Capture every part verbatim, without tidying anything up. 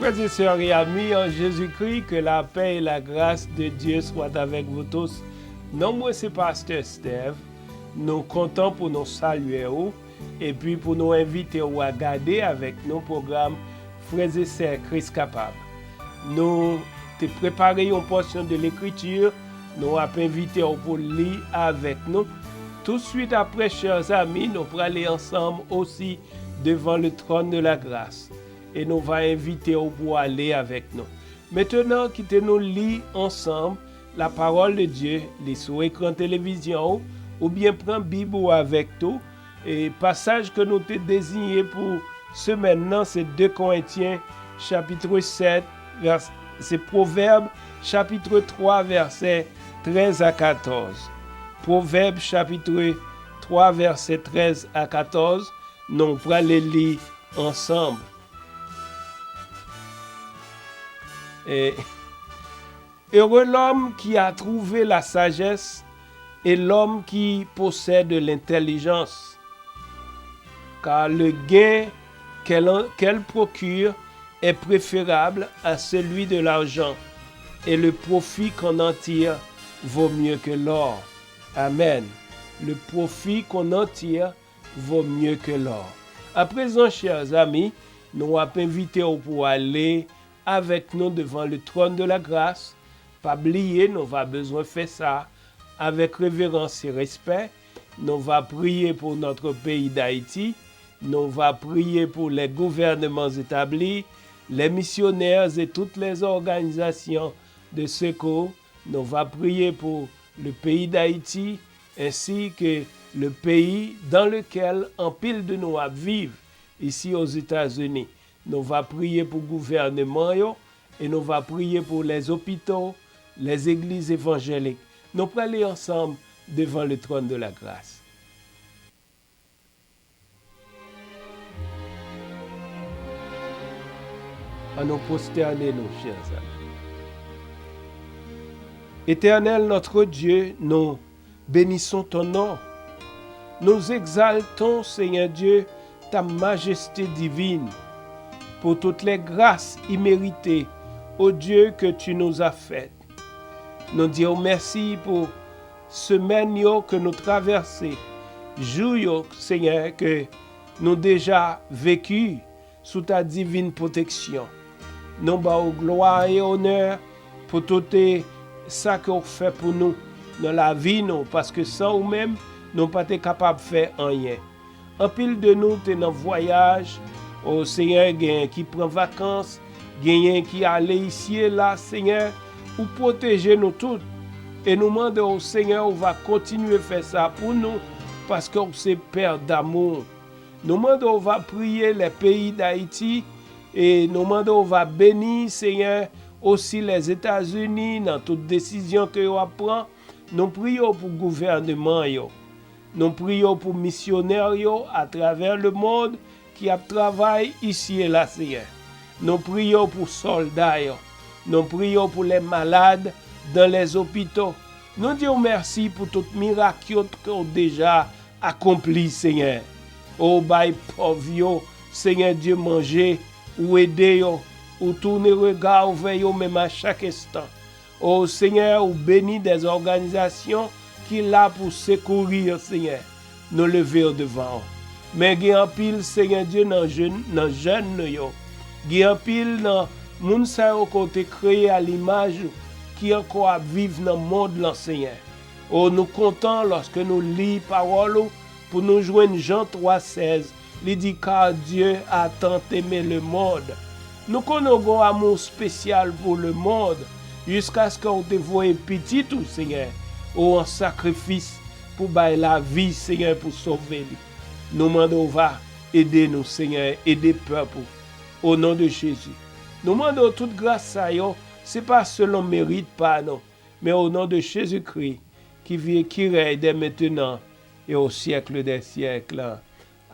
Frères et sœurs et amis en Jésus-Christ, que la paix et la grâce de Dieu soient avec vous tous. Non mwen se Pastè Steve. Nou kontan pou nou salye w epi pou nou envite w a gade avèk nou pwogram Frè e Sè Kris Kapab. Nou te prepare yon pòsyon de Lekriti, nou ap envite w pou li avèk nou. Touswit apre, chè zanmi, nou prale ansanm osi devan le tròn de la gras. E nou va envite w pou ale avèk nou. Mentenan, kite nou li ansanm la parole de Dieu, li sou ekran televizyon ou, oubyen pran Bib ou avèk tou. E pasaj ke nou te deziye pou semèn nan, se de Korentyen, chapit sèt, vès-, se Pwovèb, chapit twa, vèsè trèz a katòz. Pwovèb, chapit twa, vèsè trèz a katòz, nou prale li ansanm. Et heureux l'homme qui a trouvé la sagesse et l'homme qui possède l'intelligence. Car le gain qu'elle en-, qu'elle procure est préférable à celui de l'argent, et le profit qu'on en tire vaut mieux que l'or. Amen. Le profit qu'on en tire vaut mieux que l'or. Aprezan, chè zanmi, nou ap envite w pou ale avèk nou devan le tròn de la gras. Pa bliye, nou va bezwen fè sa avèk reverans e respè. Nou va priye pou notre pays d'Haïti. Nou va priye pou les gouvernements établis, les missionnaires et toutes les organisations de secours. Nou va priye pou le pays d'Haïti, ainsi que le pays dans lequel anpil de nou ap viv, ici aux États-Unis. Nou va priye pou gouvènman yo e nou va priye pou les hôpitaux, les églises évangéliques. Nou prale ansanm devan le tròn de la gras. Ann nou pwostène nou, chè zanmi. Éternel notre Dieu, nous bénissons ton nom. Nous exaltons, Seigneur Dieu, ta majesté divine, pour toutes les grâces imméritées, ô Dieu, que tu nous as faites. Nou di w mèsi pou semèn yo ke nou travèse, jou yo, Senyè, ke nou deja veki sou ta divin pwoteksyon. Nou ba w glwa e onè pou tout sa ke w fè pou nou nan lavi nou, paske san ou menm, nou pa te kapab fè anyen. Anpil de nou te nan vwayaj. O Senyè, genyen ki pran vakans, genyen ki ale isi e la. Senyè, ou pwoteje nou tout. E nou mande w, Senyè, ou va kontinye fè sa pou nou, paske w se Pè damou. Nou mande w va priye les pays d'Haïti, e nou mande w va beni, Senyè, osi Lèzetazini nan tout desizyon ke yo ap pran. Nou priye w pou gouvènman yo. Nou priye w pou misyonè yo atravè lemonn ki ap travay isi e la, Senyè. Nou priye w pou sòlda yo. Nou priye w pou les malades dans les hôpitaux. Nou di w mèsi pou tout mirak yo ke w deja akonpli, Senyè. O, bay pòv yo, Senyè Dye, manje, ou ede yo, ou tounen rega w vè yo menm a chak enstan. O Senyè, ou beni dè òganizasyon ki la pou sekouri yo, Senyè. Nou leve yo devan w. Men gen anpil, Senyè Dye, nan jèn, nan jèn nou yo. Gen anpil nan moun sa yo ke w te kreye a limaj ou ki ankò ap viv nan mond lan, Senyè. O, nou kontan lòske nou li pawòl ou pou nou jwenn Jan twa sèz. Li di, car Dieu a tant aimé le monde. Nou konnen w gen yon amou espesyal pou lemonn. jiskaske w te voye pitit ou, Senyè, o an sakrifis pou bay lavi, Senyè, pou sove li. Nou mande w va ede nou, Senyè, ede pèp ou, o non de Jezi. Nou mande w tout gras sa yo, se pa selon merit pa nou, men o non de Jezikri, ki viv, ki rèy dè mentenan e o syèk dè syèk.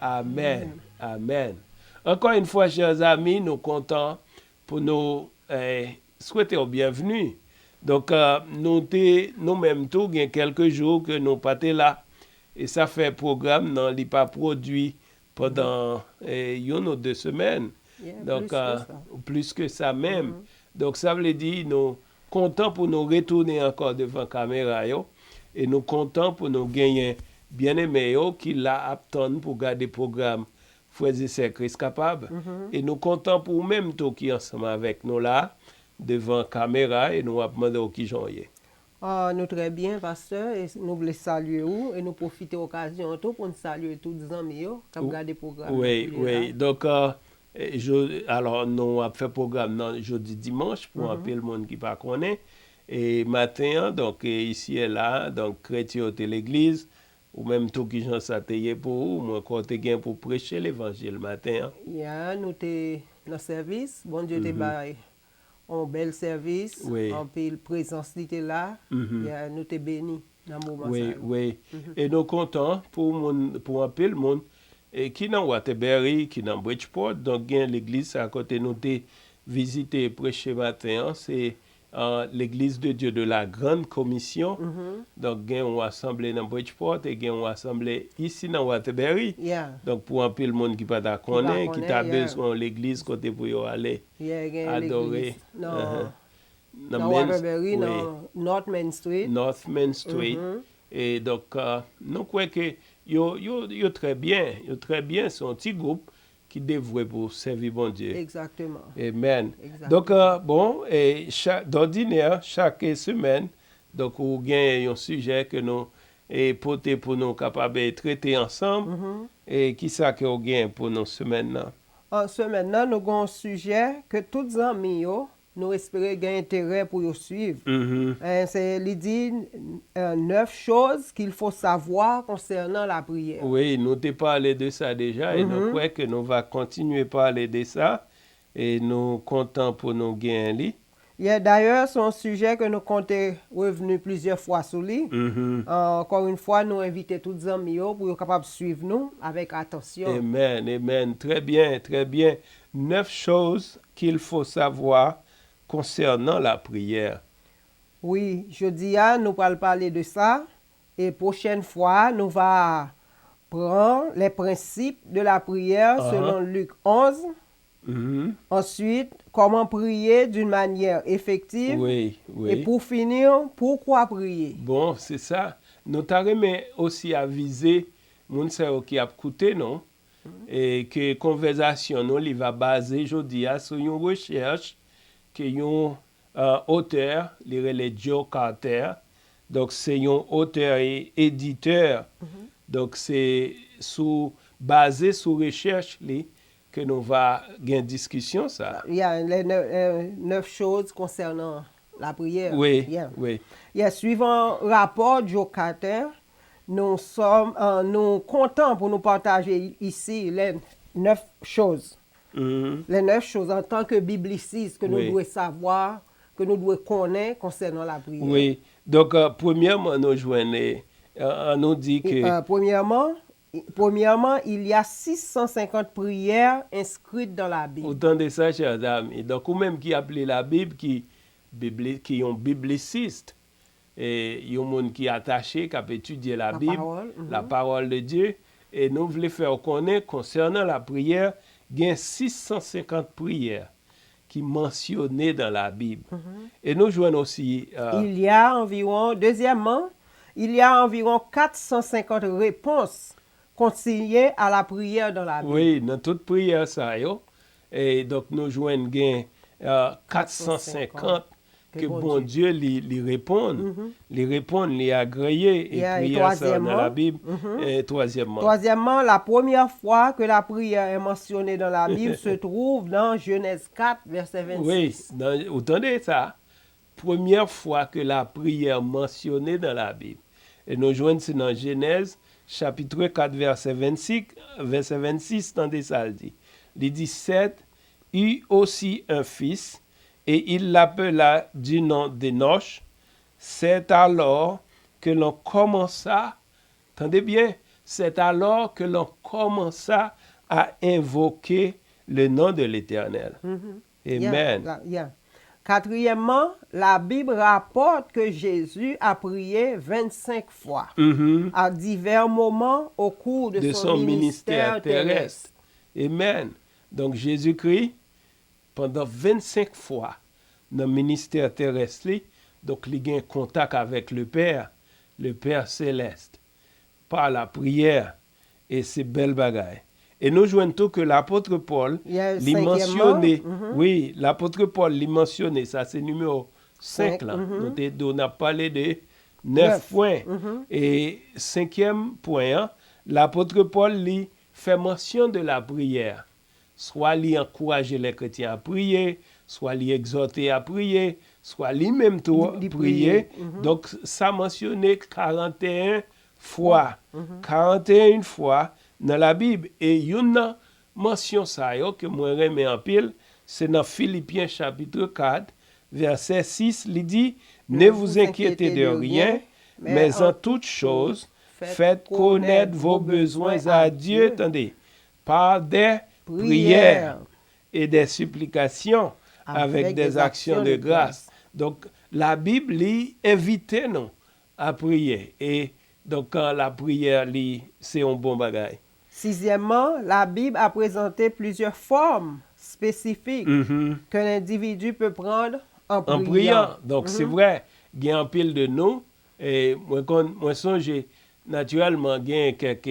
Amèn. Amèn. Ankò yon fwa, chè zanmi, nou kontan pou nou eh, swete w byenvni. Donk, eh, nou te, nou menm tou, gen kèlke jou ke nou pa te la. E sa fè pwogram nan, li pa pwodui pandan eh, youn ou de semèn. Yeah, Donk, plis ke eh, sa. Plis ke sa menm. Donk, sa vle di nou kontan pou nou retounen ankò devan kamera yo. E nou kontan pou nou genyen byeneme yo ki la ap tann pou gade pwogram Frè e Sè Kris Kapab. E nou kontan pou ou menm tou ki ansanm avèk nou la, devan kamera, e nou ap mande w kijan w ye. Ah, nou trè byen, pastè, e nou vle salye ou, e nou pwofite okazyon an tou pou n salye tout zanmi yo k ap gade pwogram nan kounye la. Wi, wi. Donk, eh, eh, jo, alò, nou ap fè pwogram nan jodi dimanch, pou anpil moun ki pa konnen. E maten an, donk, eh, isi e la, donk, kretyen yo te legliz, ou menm tou, kijan sa te ye pou ou? Mwen kwè w te gen pou preche levanjil maten an. Ya, nou te nan sèvis, Bondye te bay yon bèl sèvis, Wi. Anpil prezans li te la. Ya, nou te beni nan moman Wi, sa yo. Wi. E nou kontan pou moun, pou anpil moun, e ki nan Waterbury, ki nan Bridgeport, donk gen legliz sa kote nou te vizite preche maten an, se euh, l'Église de Dieu de la Grande Commission. Donk, gen yon asanble nan Bridgeport e gen yon asanble isi nan Waterbury. Yeah. Donk, pou anpil moun ki pa ta konnen, ki ta bezwen yon legliz kote pou yo ale adore. Nan, nan Waterbury, nan North Main Street. North Main Street. E donk, euh, nou kwè ke yo, yo, yo trè byen, yo trè byen, se yon ti gwoup ki devwe pou sèvi Bondye. Egzakteman. Amen. Egzakteman. Donk, euh, bon, e cha-, dòdinè, chak semèn, donk, ou gen yon sijè ke nou e pote pou nou kapab e trete ansanm. E kisa ke ou gen pou nou semèn nan? An semèn nan, nou gen yon sijè ke tout zanmi yo, nou espere gen enterè pou yo swiv. Eh, se, li di, euh, neuf choses qu'il faut savoir concernant la prière. Wi, nou te pale de sa deja e nou kwè ke nou va kontinye pale de sa e nou kontan pou nou gen li. Yeah, dayè, se yon sijè ke nou konte revni plizyè fwa sou li. Euh, ankò yon fwa, nou envite tout zanmi yo pou yo kapab swiv nou avèk atansyon. Amen, amen. Trè byen, trè byen. Neuf choses qu'il faut savoir concernant la prière. Wi, jodi a, nou pral pale de sa. E pwochèn fwa, nou va pran les principes de la prière selon Luc onze. Ensuite, comment prier d'une manière effective. Wi, wi. Et pour finir, pourquoi prier. Bon, se sa. Nou ta renmen osi avize moun sa yo ki ap koute nou, e ke konvèzasyon nou, li va baze jodi a sou yon rechèch ke yon, euh, otè, li rele Joe Carter. Donk, se yon otè e editè. Donk, se sou, baze sou rechèch li ke nou va gen diskisyon sa. Yeah, les neuf, euh, neuf choses concernant la prière. Wi, wi. Yeah, suivant rapò Joe Carter, nou sòm, euh, nou kontan pou nou pataje isi les neuf choses. Les neuf choses en tant que biblicistes que nous devons savoir, que nous devons connaître concernant la prière. Wi. Donk, euh, premyèman, nou jwenn, euh, an nou di ke euh, premièrement, premièrement, il y a six cent cinquante prières inscrites dans la Bible. Ou tande sa, chè zanmi? Donk, ou menm ki ap li Labib, ki bibli-, ki yon biblisis, e yon moun ki atache, k ap etidye Labib, la parole de Dieu, e nou vle fè w konnen, konsènan lapriyè, gen sis san senkant priyè ki mansyone nan Labib. E nou jwenn osi, euh, Il y a environ, deuxièmement, il y a environ quatre cent cinquante réponses consignées à la prière dans la Bible. Wi, nan tout priyè sa yo, e donk nou jwenn gen, euh, kat san senkant ke Bondye li, li reponn. Li reponn, li agreye, e priyè sa nan Labib. E twazyèmman. Troisièmement, la première fois que la prière est mentionnée dans la Bible se trouve dans Genèse quatre, verset vingt-six. Wi, nan, ou tande sa? premyè fwa ke lapriyè mansyone nan Labib. E nou jwenn se nan Jenèz, chapit kat, vèsè vennsis, vèsè vennsis, tande sa l di. Li di, Seth eut aussi un fils, et il l'appela du nom d'Enoch. C'est alors que l'on commença, tande byen, c'est alors que l'on commença à invoquer le nom de l'Éternel. Amen. Yeah, la- yeah. Katriyèmman, Labib rapòte ke Jezi a priye vennsenk fwa, Mhm. à divers moments au cours de, De son, son ministère ministère terrestre. terrestre. Amen. Donk, Jezikri, pandan vennsenk fwa nan ministè terès li, donk, li gen kontak avèk le Père, le Père céleste, par la prière. E se bèl bagay. E nou jwenn tou ke lapot Pòl, Yeah, li senkyèmman, mansyone, mhm. Wi, lapot Pòl, li mansyone, sa se nimewo senk Senk, la. mhm. Nou te di w n ap pale de nèf Nèf. pwen. Mhm. E senkyèm pwen an, lapot Pòl, li fè mansyon de lapriyè. Swa li ankouraje lè kretyen a priye, swa li egzòte a priye, swa li menm tou Li- li priye. priye. Mhm. Donk, sa mansyone karanteyen fwa. Mhm. Karanteyen fwa nan Labib. E youn nan mansyon sa yo ke mwen renmen anpil, se nan Filipyen chapit kat, vèsè sis, li di, Ne vous inquiétez de rien, mais en toutes choses, faites connaître vos besoins à Dieu, tande, par des prières et des supplications avec des actions de grâce. Donk, Labib, li envite nou a priye. E donk, kan lapriyè, li, se yon bon bagay. Sizyèmman, Labib a prezante plizyè fòm espesifik Mhm. ke lendividi pe pran an An priyan. priyan. Donk, se vre, gen anpil de nou, e mwen konn, mwen sonje, natirèlman, gen kèk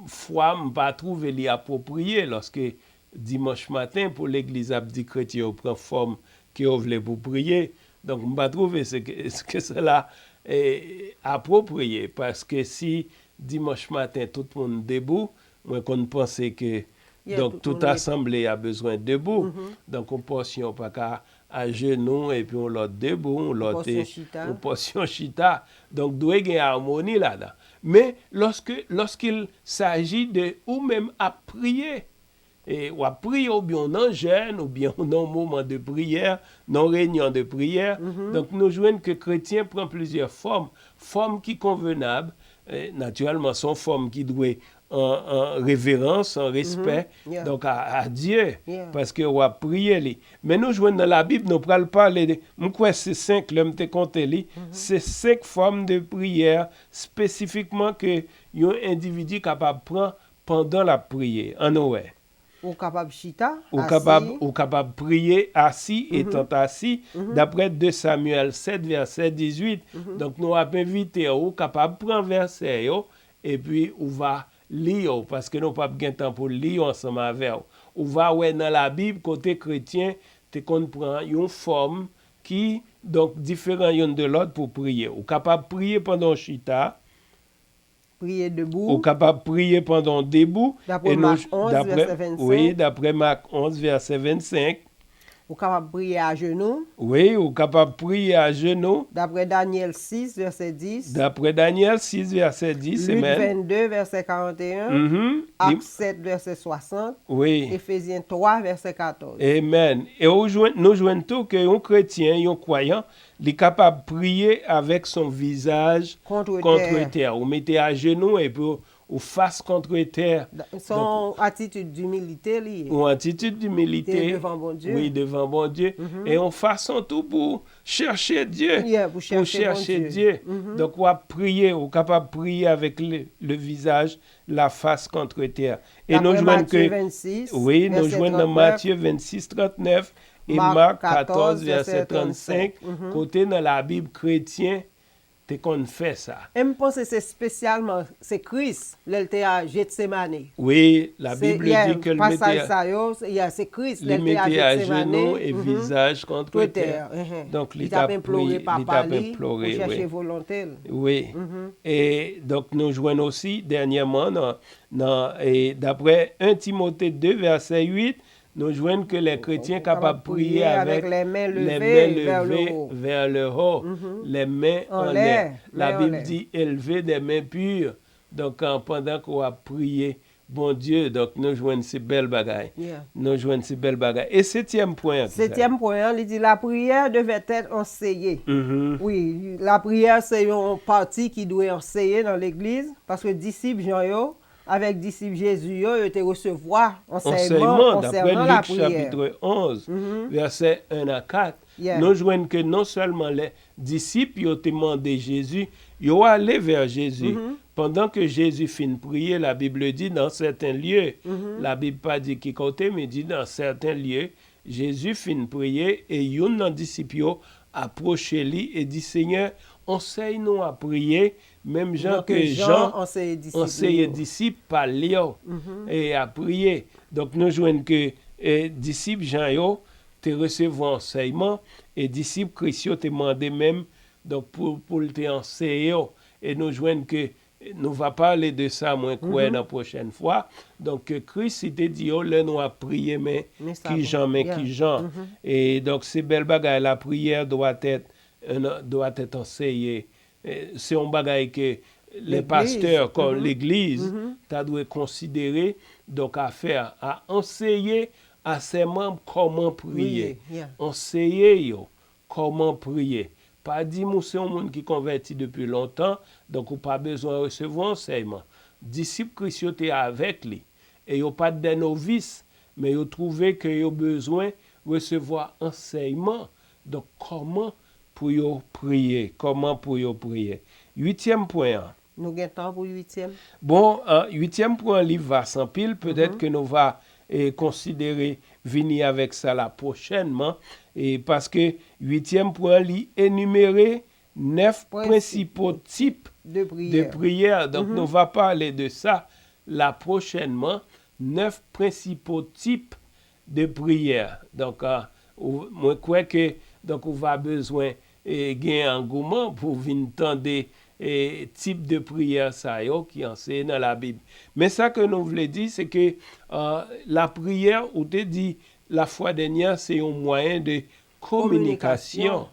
fwa m pa twouve li apwopriye lòske dimanch maten pou legliz ap di kretyen yo pran fòm ke yo vle pou priye. Donk, m pa twouve se ke, se ke sela, e, apwopriye, paske si dimanch maten tout moun debou, mwen konn panse ke, Yeah, donk, tout tout moun rete. Asanble a bezwen debou. Donk, yon pòsyon pa ka ajenou epi yon lòt debou, yon lòt Pòsyon e, chita. Yon pòsyon chita. Donk, dwe gen amoni ladan. Men, lorsque, lorsqu'il s'agit de ou menm ap priye, e w ap priye oubyen w nan jèn, oubyen w nan yon moman de priyè, nan yon reyinyon de priyè. Donk, nou jwenn ke kretyen pran plizyè fòm. Fòm ki konvenab, e, natirèlman, se yon fòm ki dwe an, an reverans, an respè, Yeah. donk a, a Dye, Yeah. paske w ap priye li. Men nou jwenn nan Labib, nou pral pale de, m kwè se senk, lè m te konte li, se senk fòm de priyè espesifikman ke yon endividi kapab pran pandan l ap priye. Ann nou wè. Ou kapab chita, Ou asi. Kapab, ou kapab priye asi, etant asi, daprè de Samyèl sèt, vèsè dizuit. Donk, nou ap envite w, ou kapab pran vèsè yo, epi ou va li yo, paske nou p ap gen tan pou li yo ansanm avè w. Ou va wè nan Labib kote kretyen te konn pran yon fòm ki, donk, diferan youn de lòt pou priye. Ou kapab priye pandan w chita, Priye debou. Ou kapab priye pandan w debou. Daprè E nou- Mak onz, daprè- vèsè vennsenk. Wi, daprè Mak onz, vèsè vennsenk. Ou kapab priye ajenou. Wi, ou kapab priye ajenou. Daprè Danyèl sis, vèsè dis. Daprè Danyèl sis, vèsè dis, Lik amen. vennde, vèsè karanteyen. Mhm. Ak sèt, vèsè swasant. Wi. Efezyen twa, vèsè katòz. Amen. E ou jwenn, nou jwenn tou ke yon kretyen, yon kwayan, li kapab priye avèk son vizaj Kont tè. Kont tè. Ou mete ajenou epi ou, ou fas kont tè. Se yon atitid dimilite li ye. Yon atitid dimilite. Te devan Bondye. Wi, devan Bondye. E yon fason tou pou chèche Dye. Yeah, pou chèche chèche Bondye. Dye. Donk, w ap priye, ou kapab priye avèk le, le visage, la face contre terre. E nou Daprè jwenn Matye ke, vennsis, wi, nou vèsè jwenn nan trannèf, Matye vennsis, trannèf e Mak Mak katòz, katòz, vèsè vèsè trannsenk, trannsenk, mhm. Kote nan Labib kretyen te konn fè sa. E m panse se espesyalman, se Kris, lè l te a Jetsemane. Wi, la Se, Bible yeah, dit que l pasaj mete, sa yo, se, yeah, se Kris, li lè l te a mete Jetsemane. ajenou e Mhm. vizaj kont Kont tè. tè, mhm. Donk, li Li t t ap ap enplore priye, li t papa ap li pou enplore, chèche wi. volonte l. Wi. Mhm. E donk, nou jwenn osi, dènyèman, nan, nan, e daprè en Timote de, vèsè uit, Nou jwenn ke lè kretyen kapab priye avèk les mains levées vers le haut, les mains en l'air. La Bib di élever des mains pures. Donk, an, pandan ke w ap priye Bondye, donk, nou jwenn se bèl bagay. Nou jwenn se bèl bagay. E setyèm pwen an, ki sa? Setyèm pwen an, li di, la prière devait être enseignée. Wi, lapriyè se yon pati ki dwe anseye nan legliz, paske disip Jan yo, avèk disip Jezi yo, yo te resevwa ansèyman konsènan lapriyè. Lik chapit onz, vèsè en a kat, nou jwenn ke non sèlman lè disip yo te mande Jezi, yo ale vè Jezi. Pandan ke Jezi fin priye, la Bible di, dans certains lieux, la Bib pa di ki kote, men di dans certains lieux, Jezi fin priye e youn nan disip yo apwoche li e di, Senyè, ansèy nou a priye, menm jan ke Jan anseye disip pa l yo e a priye. Donk, nou jwenn ke e, disip Jan yo te resevwa ansèyman e disip Kris yo te mande menm, donk, pou, pou l te anseye yo. E nou jwenn ke nou va pale de sa, mwen kwè, nan pwochèn fwa. Donk, ke Kris, li te di yo, lè nou ap priye, men ki jan, men ki jan. E donk, se bèl bagay, la prière doit être, euh, doit être enseignée. Eh, se yon bagay ke lè pastè, kòm legliz, ta dwe konsidere, donk, a fè, a anseye a sè manm kòman priye. Anseye yo kòman priye. Pa di m ou se yon moun ki konvèti depi lontan, donk ou pa bezwen resevwa ansèyman. Disip Kris yo te avèk li, e yo pa t dè novis, men yo twouve ke yo bezwen resevwa ansèyman. Donk, kòman pou yo priye? Kòman pou yo priye? Uityèm pwen an. Nou gen tan pou uityèm? Bon, euh, uityèm pwen an, li vas anpil, petèt ke nou va, eh, konsidere vini avèk sa la pwochènman, e paske uityèm pwen an, li enimere nèf prensipo tip de priyè. Donk, nou va pale de sa la pwochènman, nèf prensipo tip de priyè. Donk, ah, ou, mwen kwè ke, donk, ou va bezwen, eh, gen angouman pou vin tande, eh, tip de priyè sa yo ki anseye nan Labib. Men sa ke nou vle di, se ke, ah, lapriyè, ou te di, lafwa dènyè, se yon mwayen de kominikasyon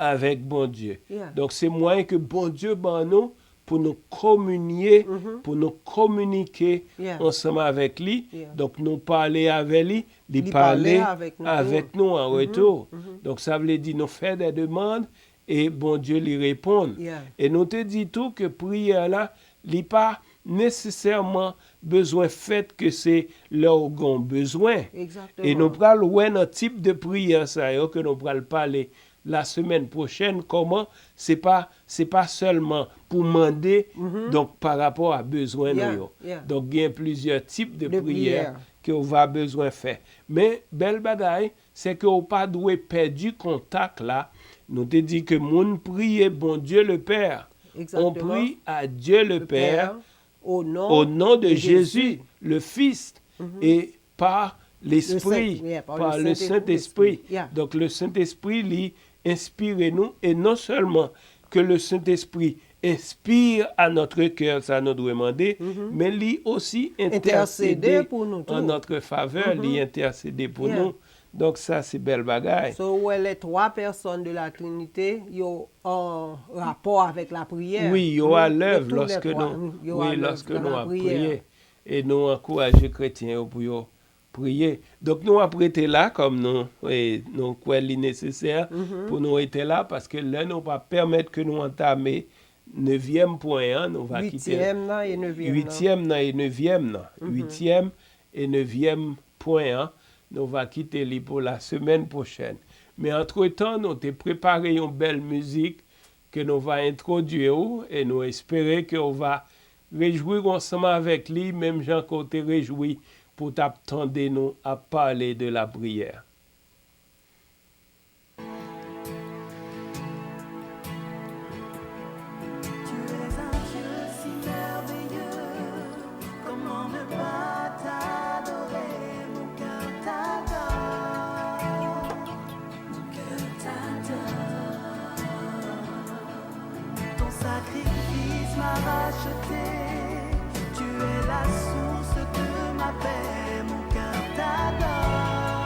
avèk Bondye. Donk, se mwayen ke Bondye ban nou pou nou kominye, pou nou kominike ansanm avèk li. Donk, nou pale avè li, li pale avèk nou an retou. Donk, sa vle di nou fè de demann e Bondye li reponn. E nou te di tou ke priyè la, li pa nesesèman bezwen fèt ke se lè w gen yon bezwen. E nou pral wè nan tip de priyè sa yo ke nou pral pale lasemèn pwochèn, kòman se pa, se pa sèlman pou mande, donk, pa rapò a bezwen nou yo. Donk, gen plizyè tip de priyè ke w va bezwen fè. Men, bèl bagay, se ke w pa dwe pèdi kontak la. Nou te di ke moun priye Bondye le Père. On prie à Dieu le Père, au nom de Jésus, le Fils, et par l'Esprit, par le Saint-Esprit. Donk, le Saint-Esprit, li enspire nou, e non sèlman ke le Saint-Esprit inspire à notre cœur sa nou dwe mande, men li osi entèsede an notre favè, li entèsede pou nou. Donk, sa, se bèl bagay. So, ou wè, les trois personnes de la Trinité, yo an rapò avèk lapriyè. Wi, yo alèv lòske nou, wi, lòske nou ap priye. E nou ankouraje kretyen yo pou yo priye. Donk, nou ap rete la, kòm nou, e, nou kwè li nesesè pou nou rete la, paske lè nou pa pèmèt ke nou antame nevyèm pwen an, nou va kite uityèm nan e nevyèm nan. Uityèm e nevyèm pwen an, nou va kite li pou lasemèn pwochèn. Men antretan, nou te prepare yon bèl mizik ke nou va entwodui w e nou espere ke w va rejwi w ansanm avèk li, menm jan ke w te rejwi pou w t ap tande nou ap pale de lapriyè. Tu es un Dieu si merveilleux, comment ne pas t'adorer, mon cœur t'adore, mon cœur t'adore. Ton sacrifice m'a racheté, tu es la source de ma paix, mon cœur t'adore.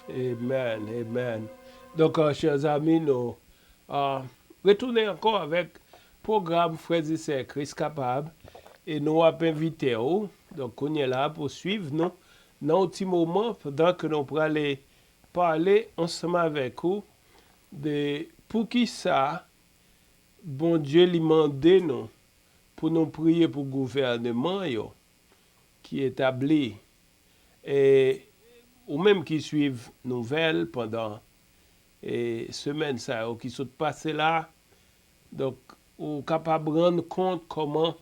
Amen, amen. Donk, euh, chè zanmi, nou euh, retounen ankò avèk pwogram Frè e Sè Kris Kapab, e nou ap envite w, donk, kounye la pou swiv nou nan yon ti moman pandan ke nou prale pale ansanm avèk ou de poukisa Bondye li mande nou pou nou priye pou gouvèneman yo ki etabli. E ou menm ki swiv nouvèl pandan e semèn sa yo ki sot pase la, donk, ou kapab rann kont kòman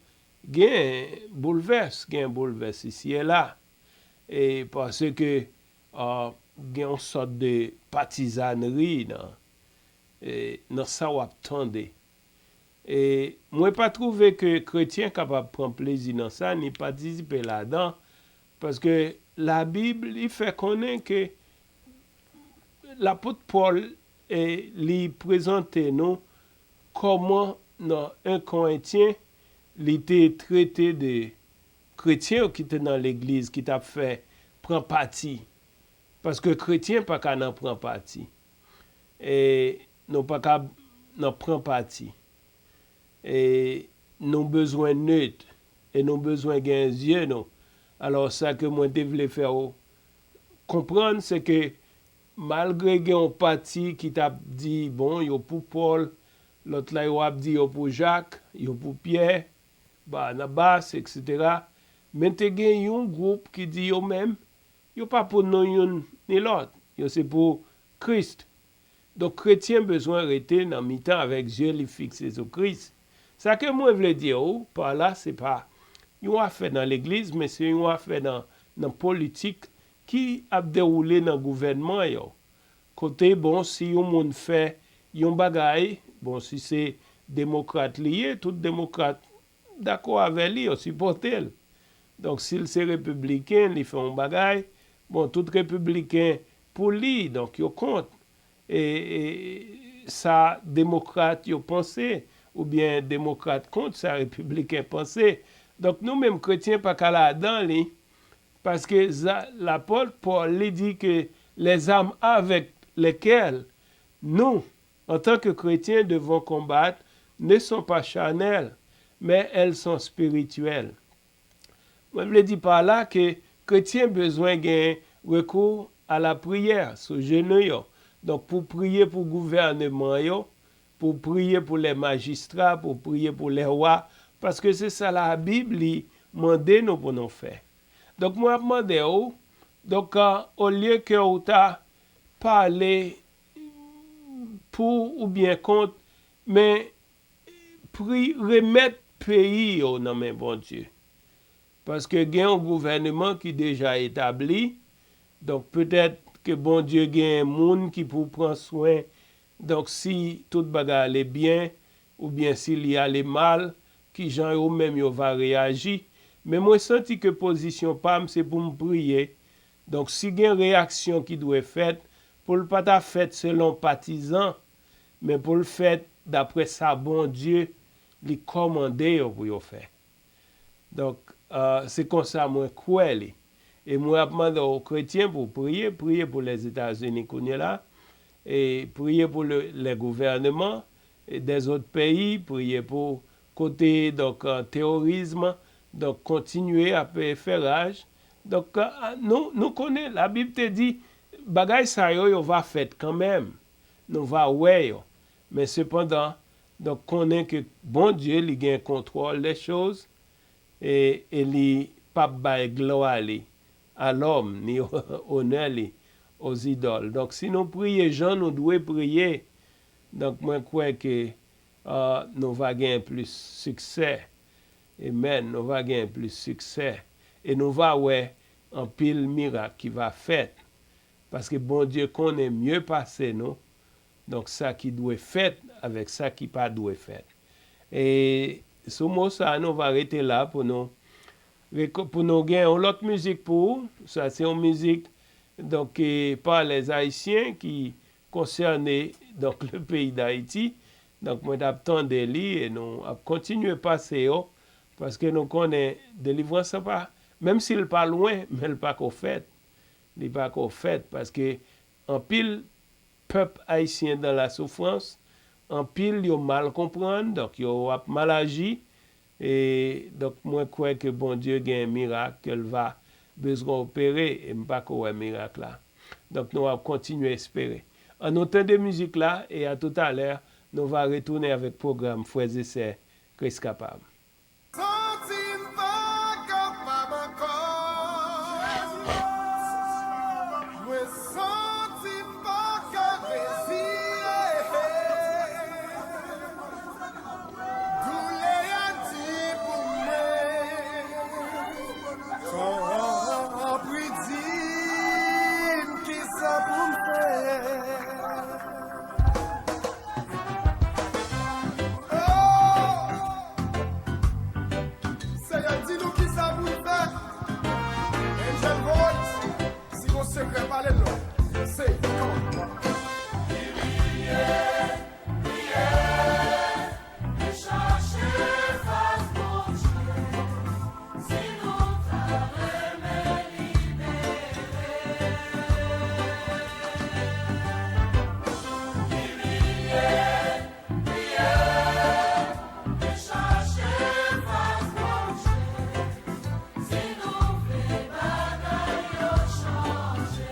gen boulvès, gen boulvès isi e la. E paske euh, gen yon sòt de patizanri nan, eh, nan sa w ap tande. E mwen pa twouve ke kretyen kapab pran plezi nan sa, ni patisipe ladan, paske Labib, li fè konnen ke lapot Pòl, eh, li prezante nou kòman nan en Korentyen, li te trete de kretyen yo ki te nan legliz, ki t ap fè pran pati. Paske kretyen pa ka nan pran pati. E nou pa ka nan pran pati. E nou bezwen net. E nou bezwen gen zye nou. Alò, sa ke mwen te vle fè w konprann, se ke malgre gen yon pati ki t ap di, bon, yo pou Pòl, lòt la yo ap di yo pou Jak, yo pou Pyè, Banabas, etsetera. Men te gen yon gwoup ki di yo menm, yo pa pou nou youn ni lòt. Yo se pou Kris. Donk, kretyen bezwen rete nan mitan avèk zye li fikse sou Kris. Sa ke mwen vle di w pa la, se pa yon afè nan legliz, men se yon afè nan, nan politik ki ap dewoule nan gouvènman yo. Kote, bon, si yon moun fè yon bagay, bon, si se demokrat li ye, tout demokrat dakò avè li, yo sipòte l. Donk, si l se repibliken, li fè yon bagay, bon, tout repibliken pou li, donk, yo kont. E, e sa demokrat yo panse, oubyen demokrat kont sa repibliken panse. Donk, nou menm kretyen pa ka ladan li, paske za- lapot Pòl, li di ke les armes avec lesquelles nous, en tant que chrétiens, devons combattre ne sont pas charnelles, mais elles sont spirituelles. Mwen vle di pa la ke kretyen bezwen gen rekou a la priyè sou jenou yo. Donk, pou priye pou gouvèneman yo, pou priye pou lè majistra, pou priye pou lè wa, paske se sa Labib li mande nou pou nou fè. Donk, mwen ap mande w, donk, euh, olye ke w ta pale pou oubyen kont, men pri, remèt peyi yo nan men Bondye. Paske gen yon gouvèneman ki deja etabli, donk petèt ke Bondye gen moun ki pou pran swen, donk si tout bagay ale byen, oubyen si li ale mal, kijan yo menm yo va reyaji. Men mwen santi ke pozisyon pa m se pou m priye. Donk si gen reyaksyon ki dwe fèt, pou l pa ta fèt selon patizan, men pou l fèt daprè sa Bondye li kòmande yo pou yo fè. Donk, euh, se konsa mwen kwè li. E mwen ap mande w kretyen pou priye, priye pou Lèzetazini kounye la, e priye pou le, les gouvernements, e des autres pays, priye pou kote, donk, euh, teworism, donk, kontinye ap, euh, fè raj. Donk, euh, nou, nou konnen, Labib te di, bagay sa yo, yo va fèt kanmenm. Nou va wè yo. Men sepandan, donk, konnen ke Bondye, li gen kontwòl dè choz, e, e li p ap bay glwa li a lòm, ni onè li o zidòl. Donk, si nou priye jan nou dwe priye, donk, mwen kwè ke, euh, nou va gen plis siksè. Amen. Nou va gen plis siksè. E nou va wè anpil mirak ki va fèt. Paske Bondye konnen mye pase nou. Donk, sa ki dwe fèt avèk sa ki pa dwe fèt. E sou mo sa, nou va rete la pou nou, reko- pou nou gen yon lòt mizik pou ou. Sa se yon mizik, donk, e, pa lèzayisyen ki konsène, donk, le peyi Dayiti. Donk, mwen t ap tande li e nou ap kontinye pase yo, paske nou konnen delivrans lan pa, menm si l pa lwen, men l pa ko fèt. Li pa ko fèt, paske anpil pèp ayisyen dans la souffrance, anpil yo mal konprann, donk yo ap mal aji. E, donk, mwen kwè ke Bondye gen mirak ke l va bezwen opere, e m pako wè mirak la. Donk, nou ap kontinye espere. Ann nou tande mizik la, e a toutalè, nou va retounen avèk pwogram Frè e Sè Kris Kapab. Santi m pa kapab ankò. Mwen santi m pa ka reziye. Doulè a di pou mwen, tanpri di m kisa pou m fè. Oh! Seyè, di nou kisa pou n fè. Angel Voice, si gon sekrè, pale l non. Say, come on. Priye, priye, e chache fas Bondye. Si nou ta renmen libere. Priye, priye, e chache fas Bondye. Si nou vle bagay yo chanje.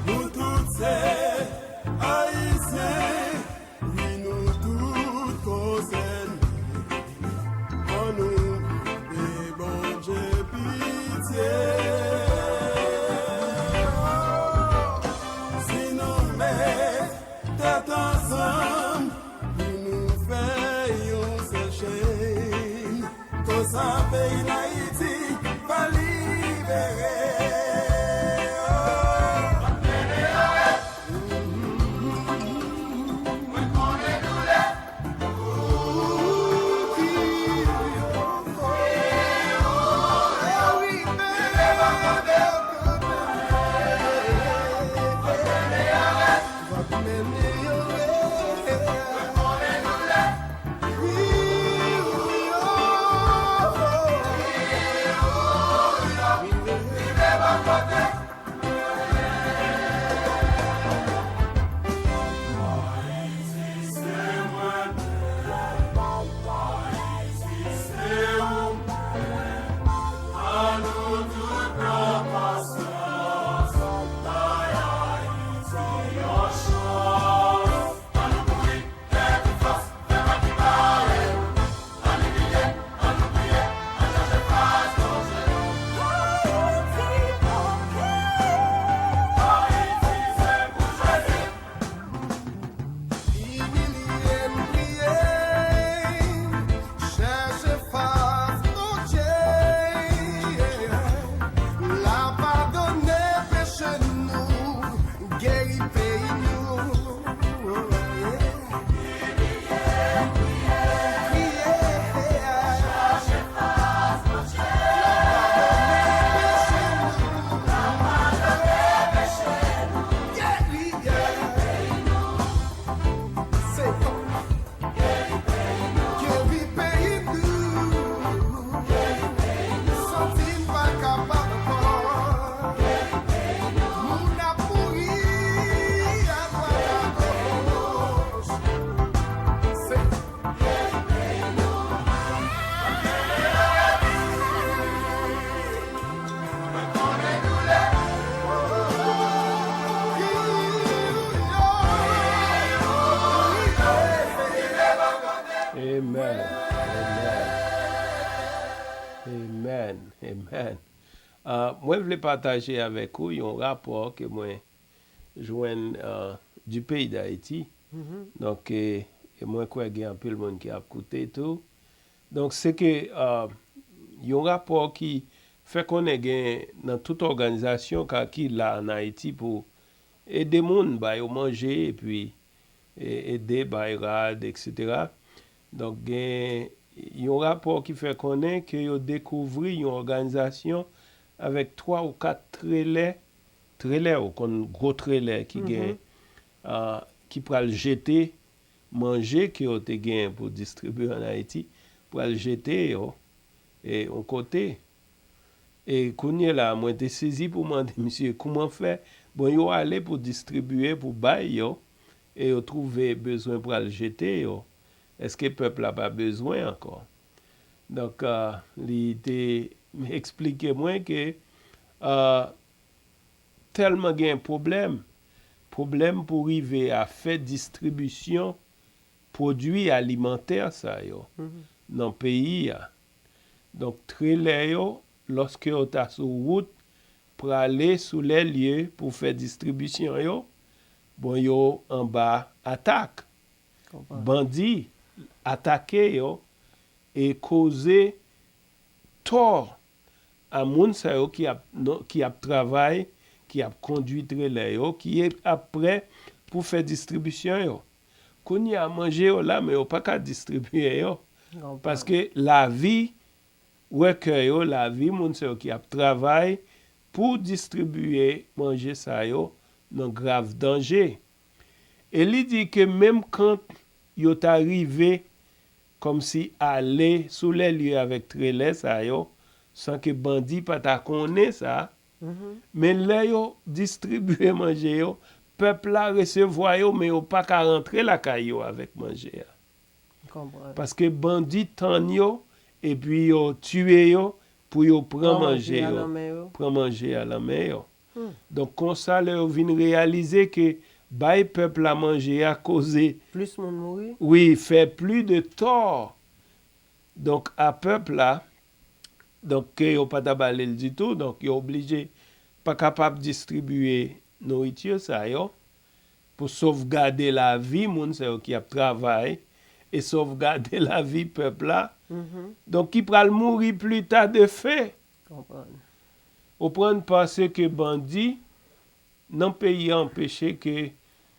Nou tout se Ayisyen, wi, nou tout konsène. Annou priye Bondye pitye. Si nou met tèt ansanm pou nou fè yon sèl chenn, konsa peyi Dayiti va libere. Imilye m priye, chèche fas Bondye. L a padone peche nou, geri peyi nou. Santi m pa kapab ankò. Moun ap mouri adwat agoch. Se Amen. Amen. Amen. Amen. Ah, mwen vle pataje avèk ou yon rapò ke mwen jwenn, ah, du peyi Dayiti. Donk, e, e mwen kwè gen anpil moun ki ap koute tou. Donk, se ke, ah, yon rapò ki fè konnen gen nan tout òganizasyon ka ki la ann Ayiti pou ede moun, ba yo manje, epi e, ede, bay rad, etsetera. Donk, gen yon rapò ki fè konnen ke yo dekouvri yon òganizasyon avèk twa ou kat trelè, trelè, ou konn gwo trelè ki gen, ah, ki pral jete manje ke yo te gen pou distribiye ann Ayiti, pral jete yo, e, yon kote. E kounye la, mwen te sezi pou mande misye kouman fè. Bon, yo ale pou distribiye, pou bay yo, e yo twouve bezwen pral jete yo. Èske pèp la pa bezwen ankò? Donk, ah, li te eksplike mwen ke, ah, tèlman gen pwoblèm, pwoblèm pou rive a fè distribisyon pwodui alimantè sa yo nan peyi a. Donk, trelè yo, lòske yo ta sou wout, prale sou lè lye pou fè distribisyon yo, bon, yo anba atak. Konprann. Bandi atake yo e koze tò a moun sa yo ki ap, non, ki ap travay, ki ap kondui trelè yo, ki ap prè pou fè distribisyon yo. Kounye a, manje yo la, men yo pa ka distribiye yo. Konprann. Paske lavi wòkè yo, lavi moun sa yo ki ap travay pou distribiye manje sa yo nan grav danje. E li di ke menm kan yo ta rive kòmsi ale sou lè lye avèk trelè sa yo, san ke bandi pa ta konnen sa, men lè yo distribiye manje yo, pèp la resevwa yo, men yo pa ka rantre lakay yo avèk manje a. Konprann. Paske bandi tann yo, epi yo tiye yo pou yo pran manje yo, pran manje a nan men yo. Donk, konsa, lè yo vin reyalize ke bay pèp la manje a koze plis moun mouri. Wi, fè pli de tò, donk, a pèp la, donk, ke yo pa ta ba li l ditou, donk, yo oblije pa kapab distribiye nouriti sa yo pou sovgade lavi moun sa yo ki ap travay e sovgade lavi pèp la. Donk, ki pral mouri pli ta de fen. Konprann. Ou konprann, paske bandi nan peyi a anpeche ke,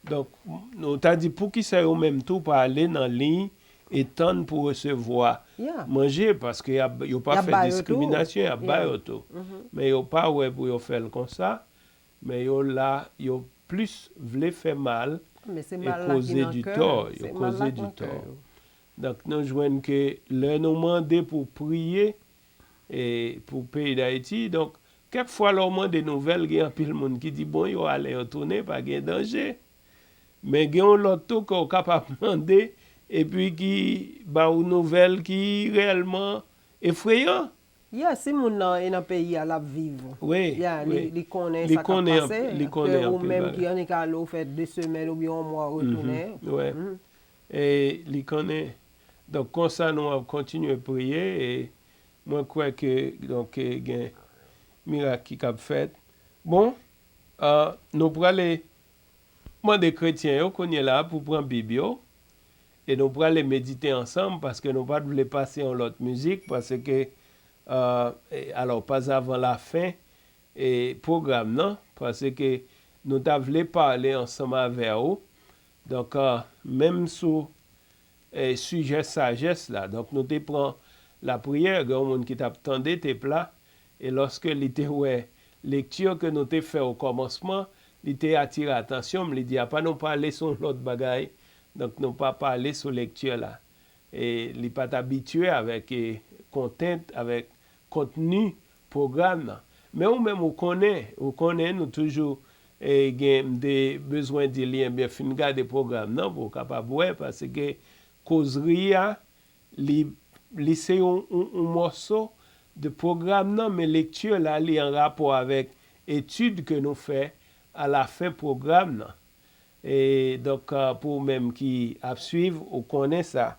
donk, nou ta di poukisa yo menm tou pa ale nan liy e tann pou resevwa manje, paske y ap, yo pa fè diskriminasyon, y ap ba yo tou. Men yo pa wè pou yo fè l konsa, men yo la, yo plis vle fè mal e koze di tò, yo koze di tò. Donk, nou jwenn ke lè nou mande pou priye, e pou peyi Dayiti. Donk, kèk fwa lè w mande nouvèl, gen anpil moun ki di, bon, yo ale, yo tounen, pa gen danje. Men gen yon lòt tou ke w kapab mande, epi ki ba w nouvèl ki reyèlman efreyan. Ya, si moun nan e nan peyi a, l ap viv. Wi, ya, li, wi. Li konnen sa k ap pase, ke ou menm ki annik ale, ou fè de semèn oubyen yon mwa, retounen. E li konnen. Donk, konsa nou ap kontinye priye, e mwen kwè ke, donk, e gen mirak ki kab fèt. Bon, ah, nou prale mande kretyen yo kounye la pou pran Bib yo, e nou prale medite ansanm, paske nou pa t vle pase yon lòt mizik, paske, ah, e, alò, pazavan lafen, e, pwogram nan, paske nou ta vle pale ansanm avè w. Donk, ah, menm sou, e, sijè sajès la. Donk, nou te pran lapriyè, gen yon moun ki t ap tande tep la, e lòske li te wè lekti ke nou te fè o kòmansman, li te atire atansyon m, li di, apa nou pale sou yon lòt bagay, donk nou pa pale sou lekti la. E li pa t abitye avèk, e, kontent, avèk kontni pwogram nan. Men ou menm ou konnen, ou konnen nou toujou, e, gen, m te bezwen di li, ebyen, fin gade pwogram nan pou w kapab wè, paske kozri a, li, li se yon, yon, yon mòso de pwogram nan, men lekti la, li an rapò avèk etid ke nou fè alafen pwogram nan. E donk, ah, pou ou menm ki ap swiv, ou konnen sa.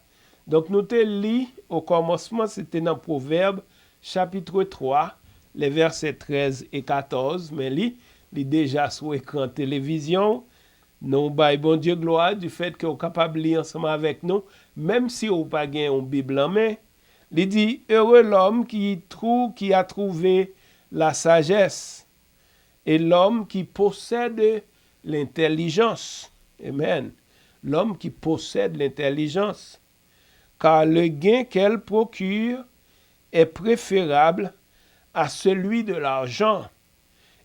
Donk, nou te li, o kòmansman, se te nan Pwovèb, chapit twa, lè vèsè trèz e katòz, men li, li deja sou ekran televizyon w. Nou bay Bondye glwa difèt ke w kapab li ansanm avèk nou, menm si w pa gen yon Bib lan men. Li di, heureux l'homme qui trou-, qui a trouvé la sagesse, et l'homme qui possède l'intelligence. Amen. L'homme qui possède l'intelligence. Car le gain qu'elle procure est préférable à celui de l'argent,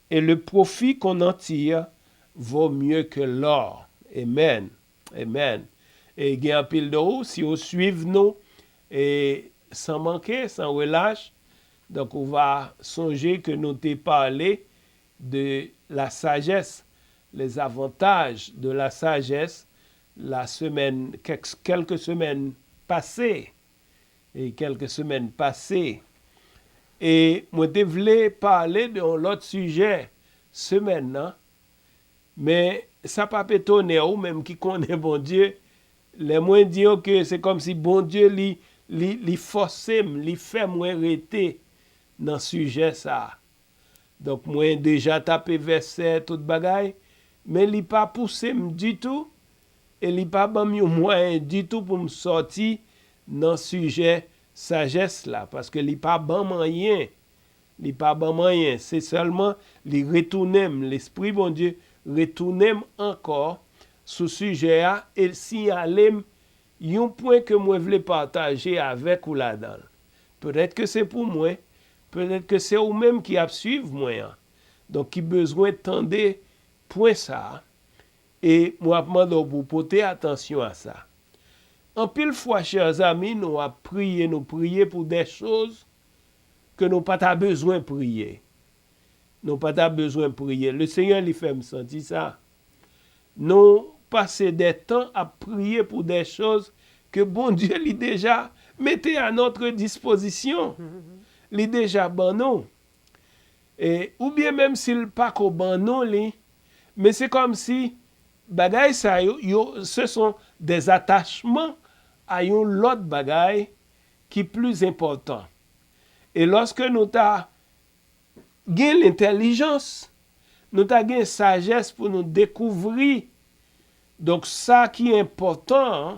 et le profit qu'on en tire vaut mieux que l'or. Amen. Amen. E gen anpil de ou, si ou swiv nou, e san manke, san relach, donk ou va sonje ke nou te pale de la sagesse, les avantages de la sagesse, la semaine, quelques, quelques semaines passées, e quelques semaines passées. E mwen te vle pale de yon lòt sijè semèn nan, men sa p ap etone ou menm ki konnen Bondye, lè mwen di w ke se kòmsi Bondye li, li, li fòse m, li fè mwen rete nan sijè sa a. Donk, mwen deja tape vèsè, tout bagay, men li pa pouse m ditou, e li pa ban m yon mwayen ditou pou m sòti nan sijè sajès la, paske li pa ban m anyen. Li pa ban m anyen. Se sèlman li retounen m, Lespri Bondye retounen m ankò sou sijè a e l siyale m yon pwen ke mwen vle pataje avèk ou ladan l. Petèt ke se pou mwen, petèt ke se ou menm ki ap swiv mwen an. Donk, ki bezwen tande pwen sa a, e mwen ap mande w pou w pote atansyon a sa. Anpil fwa, chè zanmi, nou ap priye, nou priye pou de choz ke nou pa ta bezwen priye. Nou pa ta bezwen priye. Le Senyè, li fè m santi sa. Nou pase de tan ap priye pou de choz ke Bondye, li deja mete a notre disposition. Li deja ban nou. E, oubyen menm si l pa ko ban nou li, men se kòmsi bagay sa yo, yo, ce sont des attachements à yon lòt bagay ki pli enpòtan. E lòske nou ta gen lentèlijans, nou ta gen sajès pou nou dekouvri. Donk, sa ki enpòtan an,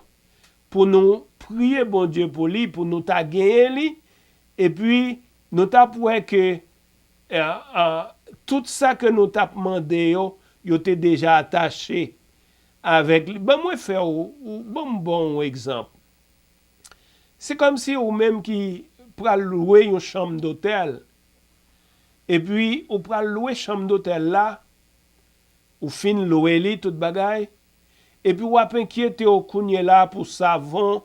pou nou priye Bondye pou li, pou nou ta genyen li, epi nou t ap wè ke, eh, ah, tout sa ke nou t ap mande yo, yo te deja atache avèk li. Ban mwen fè w, ou, ban m ba w yon egzanp. Se kòmsi ou menm ki pral lwe yon chanm dotèl, epi ou pral lwe chanm dotèl la, ou fin lwe li, tout bagay, epi w ap enkyete w kounye la pou savon,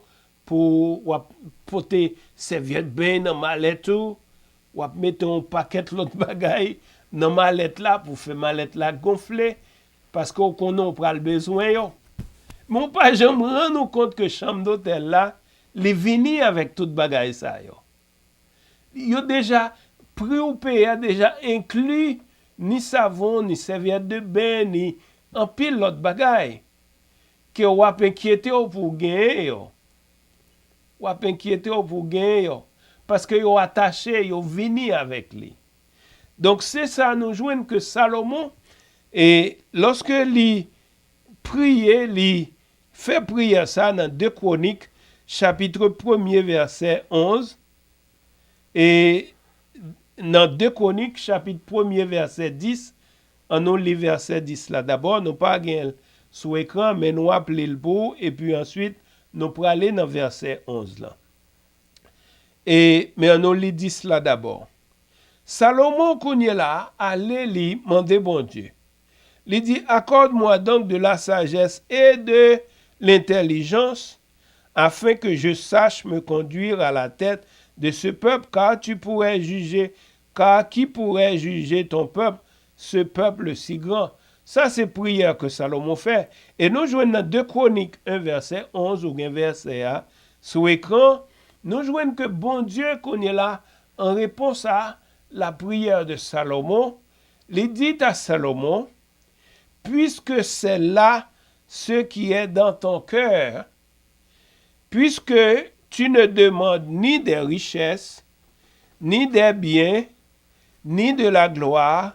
pou w ap pote sèvyèt beny nan malèt ou, w ap mete yon pakèt lòt bagay nan malèt la pou fè malèt la gonfle, paske w konnen w pral bezwen yo. Men w pa janm rann ou kont ke chanm dotèl la, li vini avèk tout bagay sa yo. Yo deja, pri ou peye a deja enkli ni savon, ni sèvyèt de beny, ni anpil lòt bagay ke w ap enkyete w pou w genyen yo. W ap enkyete w pou w genyen yo. Paske yo atache, yo vini avèk li. Donk, se sa nou jwenn ke Salomon, e lòske li priye, li fè priyè sa nan de Kwonik, chapit premye, vèsè onz, e nan de Kwonik, chapit premye, vèsè dis, ann nou li vèsè dis la dabò, nou pa gen l sou ekran, men nou ap li l pou ou, epi answit, nou prale nan vèsè onz lan. E, men ann nou li dis la dabò. Salomon, kounye la, ale li mande Bondye. Li di, accorde-moi donc de la sagesse et de l'intelligence, afin que je sache me conduire à la tête de ce peuple, car tu pourrais juger, car qui pourrait juger ton peuple, ce peuple si grand? Sa se priyè ke Salomon fè. E nou jwenn nan de Kwonik en vèsè onz, ou gen vèsè a sou ekran, nou jwenn ke Bondye, kounye la, an repons a la prière de Salomon, li di a Salomon, puisque c'est là ce qui est dans ton cœur, puisque tu ne demandes ni des richesses, ni des biens, ni de la gloire,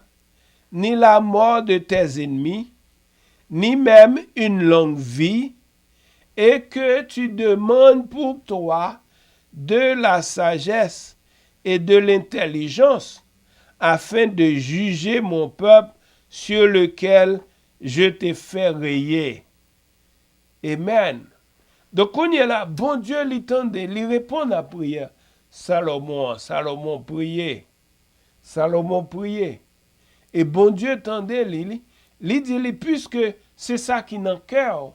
ni la mort de tes ennemis, ni même une longue vie, et que tu demandes pour toi de la sagesse et de l'intelligence, afin de juger mon peuple sur lequel je t'ai fait régner. Amen. Donk, kounye la, Bondye li tande, li reponn a priyè Salomon an. Salomon priye. Salomon priye. E Bondye tande li, li, li di li, piske se sa ki nan kè w,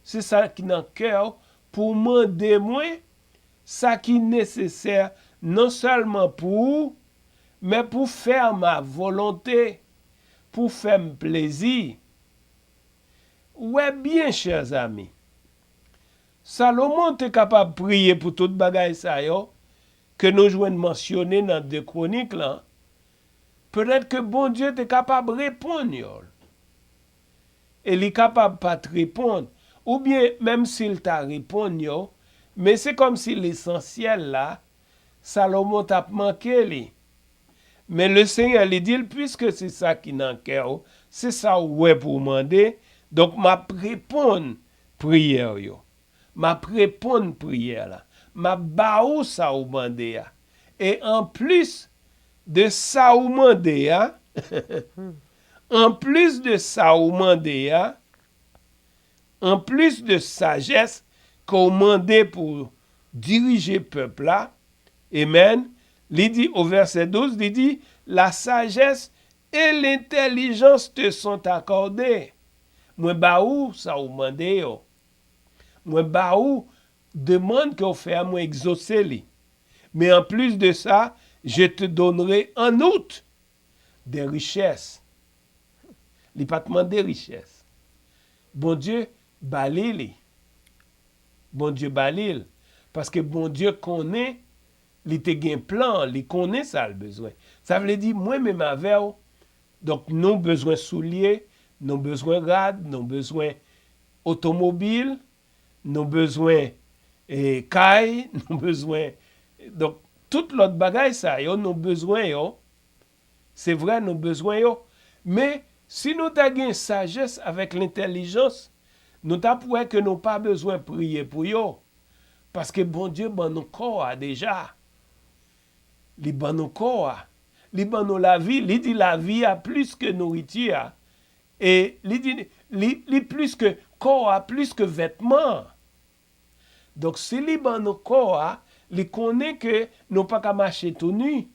se sa ki nan kè w pou w mande mwen sa ki nesesè non sèlman pou ou, men pou fè ma volonte, pou fè m plezi. Ou wè byen, chè zami, Salomon te kapab priye pou tout bagay sa yo ke nou jwenn mansyone nan de Kwonik lan. Petèt ke Bondye te kapab reponn yo. E li kapab pa t reponn, oubyen menm si l ta reponn yo, men se kòmsi lesansyèl la, Salomon t ap manke li. Men Lesenyè, li di l, piske se sa ki nan kè w, se sa w wè pou w mande, donk m ap reponn priyè w yo. M ap reponn priyè la. M ap ba ou sa ou mande a. E anplis de sa ou mande a, anplis de sa ou mande a, anplis de sajès ke w mande pou dirije pèp la, amen, li di o vèsè douz, li di, la sagesse et l'intelligence te sont accordées. Mwen ba ou sa ou mande yo. Mwen ba ou demann ke w fè a, mwen egzose li. Men anplis de sa, je te donnerai en outre des richesses. Li pa t mande richès. Bondye ba li li. Bondye ba li l. Paske Bondye konnen li te gen plan, li konnen sa l bezwen. Sa vle di, mwen menm avè w, donk nou bezwen soulye, nou bezwen rad, nou bezwen otomobil, nou bezwen eh, kay, nou bezwen. Donk, tout lòt bagay sa yo, nou bezwen yo. Se vre, nou bezwen yo. Men, si nou ta gen sajès avèk lentèlijans, nou t ap wè ke nou pa bezwen priye pou yo. Paske Bondye ban nou kò a deja. Li ban nou kò a. Li ban nou lavi. Li di lavi a plis ke nouriti a. E li di, li, li plis ke kò a, plis ke vètman an. Donk, si li ban nou kò a, li konnen ke nou pa ka mache tou ni.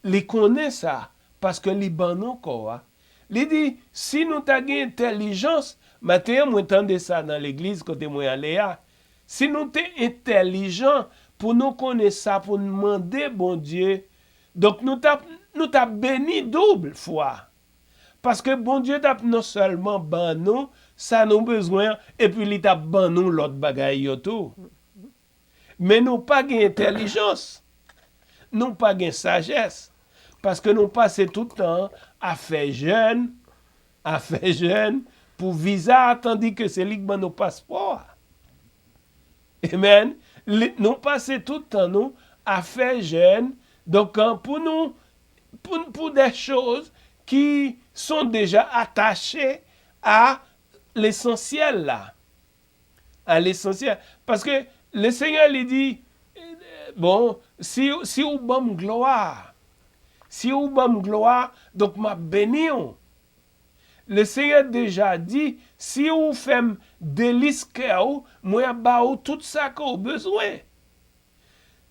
Li konnen sa, paske li ban nou kò a. Li di, si nou ta gen entèlijans, maten an mwen tande sa nan legliz kote mwen ale a, si nou te entèlijan pou nou konnen sa pou n mande Bondye, donk nou t ap, nou t ap beni doub fwa. Paske Bondye t ap non sèlman ban nou sa nou bezwen an, epi li t ap ban nou lòt bagay yo tou. Men nou pa gen entèlijans. Nou pa gen sajès. Paske nou pase tout tan an a fè jèn, a fè jèn pou viza a, tandike se li k ban nou paspò a. Amen. Li, nou pase tout tan nou a fè jèn. Donk, an, pou nou, pou, pou des choses qui sont déjà attachées à l'essentiel la. À l'essentiel. Paske Lesenyè li di, bon, si, si ou ban m glwa, si ou ban m glwa, donk m ap beni w. Lesenyè deja di, si ou fè m delis kè ou, mwen ap ba ou tout sa ke ou bezwen.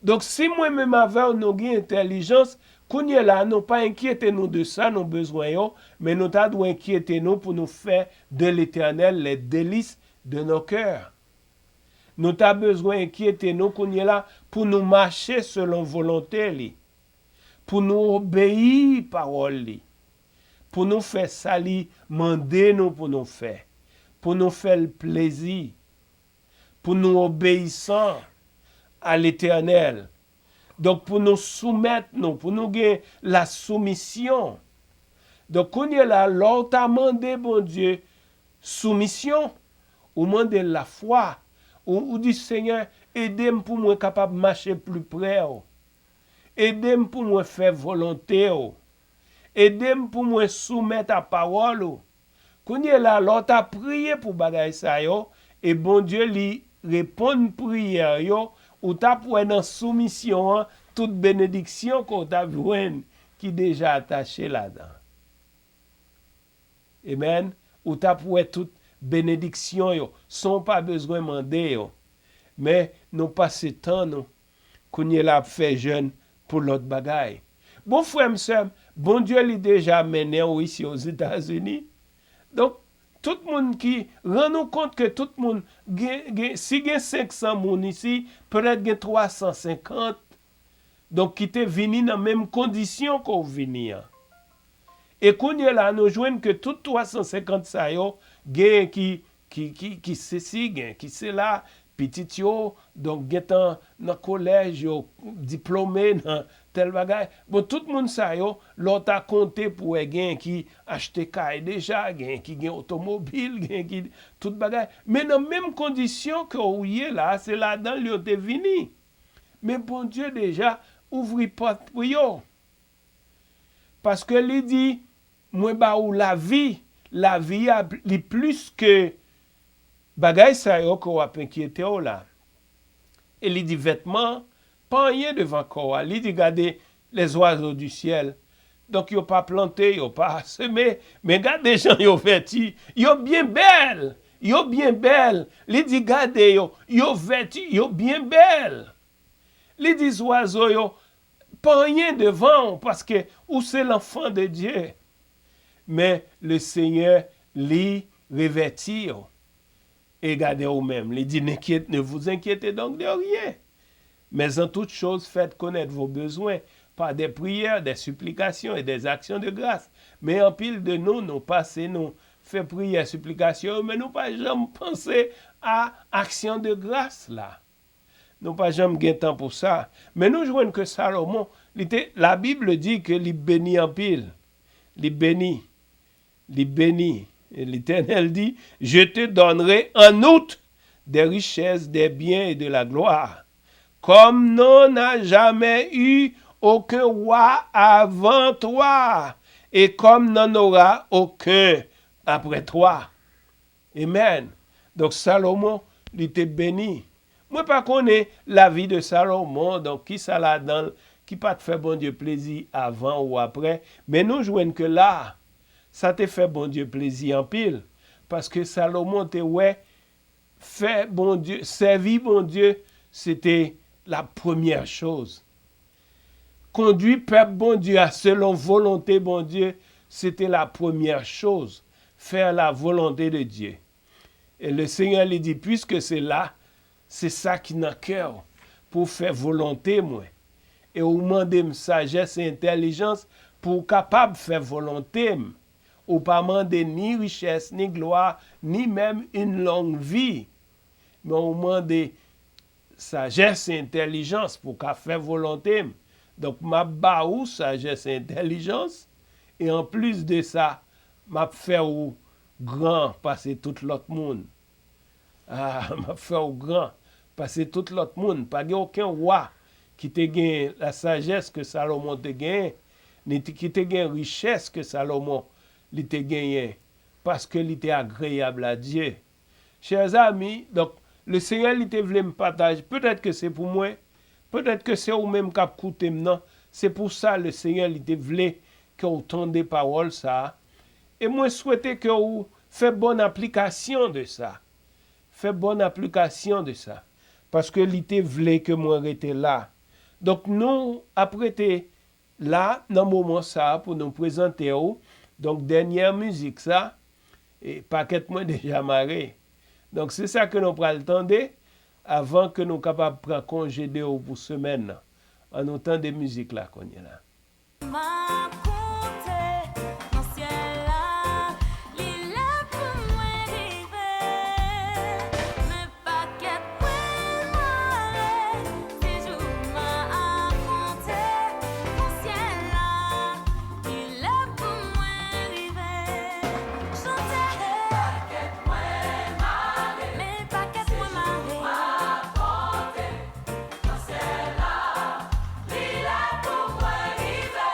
Donk, si mwen menm avè w nou gen entèlijans, kounye la a nou pa enkyete nou de sa nou bezwen yo, men nou ta dwe enkyete nou pou nou fè de Letènèl les délices de nos cœurs. Nou ta bezwen enkyete nou kounye la pou nou mache selon volonte li, pou nou obeyi pawòl li, pou nou fè sa li mande nou pou nou fè, pou nou fè l plezi, pou nou obeyisan a Letènèl. Donk, pou nou soumèt nou, pou nou gen la soumisyon. Donk, kounye la, lè w ta mande Bondye soumisyon, ou mande l lafwa, ou, ou di, Senyè, ede m pou mwen kapab mache pli pre w. Ede m pou mwen fè volonte w. Ede m pou mwen soumèt a pawòl ou. Kounye la, lè w ta priye pou bagay sa yo, e Bondye li reponn priyè yo, ou t ap wè nan soumisyon an tout benediksyon ke w t ap jwenn. ki deja atache ladan. Amen. Ou t ap wè tout benediksyon yo, san w pa bezwen mande yo. Men nou pase tan nou kounye la ap fè jèn pou lòt bagay. Bon, frè m, sè m, Bondye li deja mennen w isi Ozetazini. Donk, tout moun ki, rann ou kont ke tout moun, gen, gen, si gen senk san moun isi, petèt gen twa san senkant, donk, ki te vini nan menm kondisyon ke w vini an. E kounye la, nou jwenn ke tout twa san senkant sa yo, gen ki, ki, ki, ki sesi, gen ki sela, pitit yo, donk, gentan nan kolèj, yo diplome nan tèl bagay. Bon, tout moun sa yo, lè w ta konte pou wè, gen ki achte kay deja, gen ki gen otomobil, gen ki tout bagay. Men nan menm kondisyon ke w ye la, se ladan l yo te vini. Men Bondye deja ouvri pòt pou yo. Paske li di, mwen ba ou lavi, lavi a li plis ke bagay sa yo ke w ap enkyete w la. E li di vètman, pa anyen devan kò a. Li di, gade, les oiseaux du ciel. Donk, yo pa plante, yo pa seme, men gade jan yo vèti, yo byen bèl, yo byen bèl. Li di, gade yo, yo vèti, yo byen bèl. Li di zwazo yo, pa anyen devan w, paske ou se l'enfant de Dieu. Men, le Senyè, li revèti w. E gade ou menm, li di, n'inquiète, ne vous inquiétez donc de rien. Mais en toute chose, faites connaître vos besoins par des prières, des supplications et des actions de grâce. Men anpil de nou, nou pase, nou fè priyè, siplikasyon yo, men nou pa janm panse a aksyon de gras la. Nou pa janm gen tan pou sa. Men nou jwenn ke Salomon, li te, la Bible dit que li beni anpil. Li beni. Li beni. Et l'Éternel dit, je te donnerai en outre des richesses, des biens et de la gloire, comme n'en a jamais eu aucun roi avant toi, et comme n'en aura aucun après toi. Amen. Donk, Salomon, li te beni. Mwen pa konnen lavi de Salomon, donk, kisa ladan l ki pa t fè Bondye plezi avan ou aprè, men nou jwenn ke la, sa te fè Bondye plezi anpil, paske Salomon te wè fè Bondye, sèvi Bondye, se te la premyè choz. Kondui pèp Bondye a selon volonte Bondye, se te la premyè choz. Faire la volonté de Dieu. E le Senyè li di, puiske se la, se sa ki nan kè w, pou w fè volonte mwen. E ou mande m sajès e entèlijans pou w kapab fè volonte m. Ou pa mande ni richès, ni glwa, ni menm une longue vie. Men ou mande sajès e entèlijans pou w ka fè volonte m. Donk, m ap ba ou sajès e entèlijans, e anplis de sa, m ap fè ou gran pase tout lòt moun. Ah, m ap fè w gran pase tout lòt moun. Pa gen okenn wa ki te gen lasajès ke Salomon te genyen, ni te, ki te gen richès ke Salomon li te genyen, paske li te agréable à Dieu. Chè zami, donk, le Senyè li te vle m pataje, petèt ke se pou mwen, petèt ke se ou menm k ap koute m nan, se pou sa le Senyè li te vle ke w tande pawòl sa a. E mwen swete ke w fè bòn aplikasyon de sa. Fè bòn aplikasyon de sa. Paske li te vle ke mwen rete la. Donk, nou ap rete la, nan moman sa a, pou nou prezante w, donk, dènyè mizik sa, e pakèt mwen deja mare. Donk, se sa ke nou pral tande, avan ke nou kapab pran konje de w pou semèn nan. Ann nou tande mizik la kounye la. M ap konte nan syèl la, li lè pou mwen rive. Men pakèt mwen mare, se jou m ap konte nan syèl la, li lè pou mwen rive. Chante. Pakèt mwen mare, men pakèt mwen mare. Nan syèl la, li lè pou mwen rive.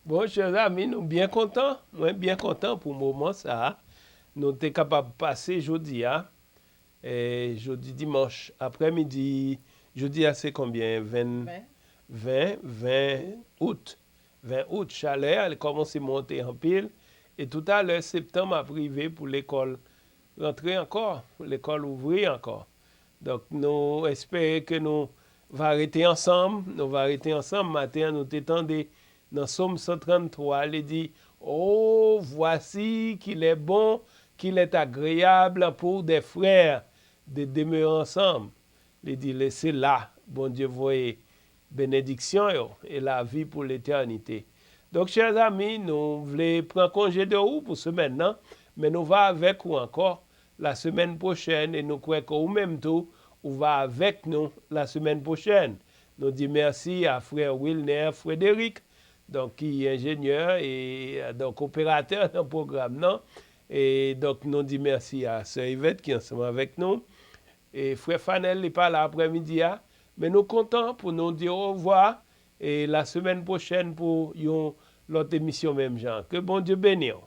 Bon, chè zami, nou byen kontan. Mwen byen kontan pou moman sa a. Nou te kapab pase jodi a. E jodi dimanch aprèmidi, jodi a se konbyen? Ven, ven, ven out. Ven out. Chalè a li kòmanse monte anpil. E toutalè, septanm ap rive pou lekòl rantre ankò, pou lekòl ouvri ankò. Donk, nou espere ke nou va rete ansanm, nou va rete ansanm. Maten an, nou te tande nan Sòm san tranntwa, li di, Oh, voici qu'il est bon, qu'il est agréable pour des frères de demeurer ensemble. Li di, se la Bondye voye benediksyon yo e lavi pou letènite. Donk, chè zami, nou vle pran konje de ou pou semèn nan, men nou va avèk ou ankò la semèn pwochèn e nou kwè ke ou menm tou, ou va avèk nou la semèn pwochèn. Nou di mèsi a frè Wilner Frederic, donk, ki enjenyè e donk operatè nan pwogram nan. E donk, nou di mèsi a sè Yvette ki ansanm avèk nou. E frè Fanel, li pa la aprèmidi a, men nou kontan pou nou di orevwa e la semèn pwochèn pou yon lòt emisyon menm jan. Ke Bondye beni w.